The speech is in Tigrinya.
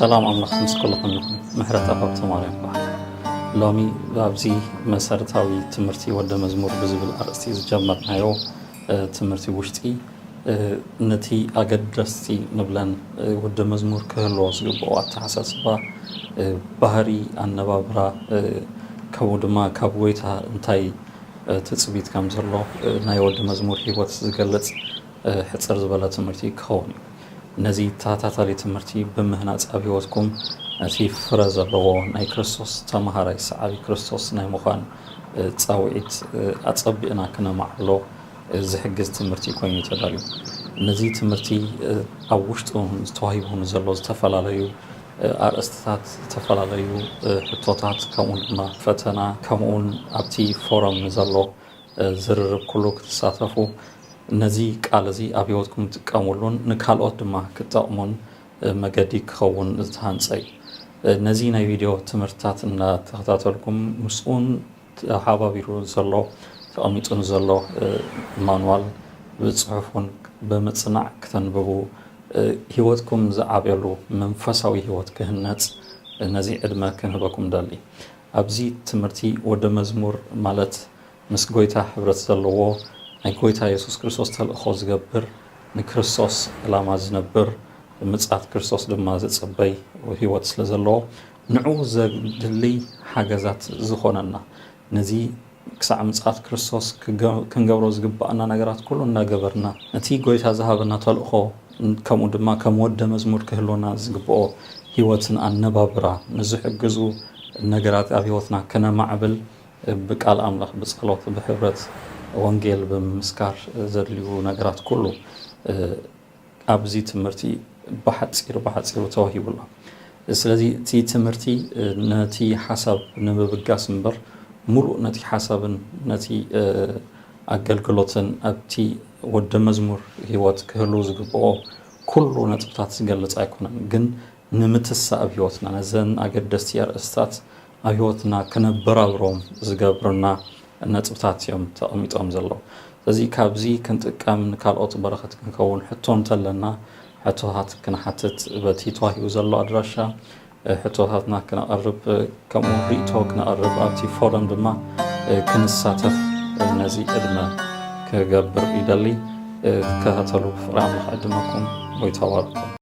ሰላም ኣምላኽ ምስ ኩልኹም ይኹን። ምሕረት ኣብ ሃብተማርያም ይበሃል። ሎሚ ኣብዚ መሰረታዊ ትምህርቲ ወደ መዝሙር ብዝብል ኣርእስቲ ዝጀመርናዮ፣ እ፣ ትምህርቲ ውሽጢ፣ እ፣ ነቲ ኣገደስቲ ንብለን፣ እ፣ ወደ መዝሙር ክህልዎ ዝግብኦ ኣተሓሳስባ፣ እ፣ ባህሪ፣ ኣነባብራ፣ እ፣ ከምኡ ድማ ካብ ጎይታ እንታይ፣ እ፣ ትጽቢት ከም ዘሎ፣ እ፣ ናይ ወዲ መዝሙር ህይወት ዝገልጽ፣ እ፣ ሕጽር ዝበለ ትምህርቲ ክኸውን እዩ። ነዚ ተኸታታሊ ትምህርቲ ብምህናጽ ኣብ ህይወትኩም እቲ ፍረ ዘለዎ ናይ ክርስቶስ ተማሃራይ ሰዓቢ ክርስቶስ ናይ ምዃን፣ እ፣ ጻውዒት፣ እ፣ ኣጸቢቕና ክነማዕብሎ፣ እ፣ ዝሕግዝ ትምህርቲ ኮይኑ እዩ ተዳልዩ። ነዚ ትምህርቲ፣ እ፣ ኣብ ውሽጡ ተዋሂቡ ንዘሎ ዝተፈላለዩ፣ እ፣ ኣርእስትታት፣ ዝተፈላለዩ፣ እ፣ ሕቶታት፣ ከምኡ ድማ ፈተና፣ ከምኡውን ኣብቲ ፎረም ንዘሎ፣ እ፣ ዝርርብ ኩሉ ክትሳተፉ፣ ነዚ ቃል እዚ ኣብ ህይወትኩም ትጥቀሙሉን ንካልኦት ድማ ክትጠቕሙን፣ እ፣ መገዲ ክኸውን ዝተሃንጸ እዩ። እ፣ ነዚ ናይ ቪድዮ ትምህርትታት እናተኸታተልኩም ምስኡን ተሓባቢሩ ዘሎ፣ ተቐሚጡ ንዘሎ፣ እ፣ ማንዋል ብጽሑፍ እውን ብምጽናዕ ክተንብቡ፣ እ፣ ህይወትኩም ዝዓብየሉ መንፈሳዊ ህይወት ክህነጽ፣ እ፣ ነዚ ዕድመ ክንህበኩም ደሊ። ኣብዚ ትምህርቲ ወደ መዝሙር ማለት ምስ ጎይታ ሕብረት ዘለዎ፣ ናይ ጎይታ የሱስ ክርስቶስ ተልእኾ ዝገብር፣ ንክርስቶስ ዕላማ ዝነብር፣ ምጽኣት ክርስቶስ ድማ ዝጽበይ ህይወት ስለ ዘለዎ፣ ንዕኡ ዘድሊ ሓገዛት ዝኾነና፣ ነዚ ክሳዕ ምጽኣት ክርስቶስ ክገ-፣ ክንገብሮ ዝግባኣና ነገራት ኩሉ እናገበርና፣ እቲ ጎይታ ዝሃበና ተልእኾ፣ ከምኡ ድማ ከም ወደ መዝሙር ክህልወና ዝግብኦ ህይወትን ኣነባብራ ንዝሕግዙ ነገራት ኣብ ህይወትና ከነማዕብል፣ ብቃል ኣምላኽ፣ ብጸሎት፣ ብሕብረት ወንጌል ብምምስካር ዘድልዩ ነገራት ኩሉ፣ እ፣ ኣብዚ ትምህርቲ ብሓጺር፣ ብሓጺሩ ተዋሂቡ ኣሎ። ስለዚ እቲ ትምህርቲ፣ እ፣ ነቲ ሓሳብ ንምብጋስ እምበር፣ ሙሉእ ነቲ ሓሳብን ነቲ፣ እ፣ ኣገልግሎትን ኣብቲ ወደ መዝሙር ህይወት ክህሉ ዝግብኦ ኩሉ ነጥብታት ዝገልጽ ኣይኮነን። ግን ንምትሳእ ኣብ ህይወትና ነዘን ኣገደስቲ ኣርእስታት ኣብ ህይወትና ክነበራብሮም ዝገብርና ነጥብታት እዮም ተቐሚጦም ዘለዉ። ስለዚ ካብዚ ክንጥቀም፣ ንካልኦት በረኸት ክንከውን፣ ሕቶ እንተለና፣ ሕቶታት ክንሓትት በቲ ተዋሂቡ ዘሎ ኣድራሻ፣ እ፣ ሕቶታትና ክነቕርብ፣ እ፣ ከምኡ ርእይቶ ክነቕርብ፣ ኣብቲ ፎረም ድማ፣ እ፣ ክንሳተፍ፣ እ፣ ነዚ ዕድመ ክገብር ይደሊ። እ፣ ክትከታተሉ ፍቕሪ ኣምላኽ ዕድመኩም ወይ ተባርኩም።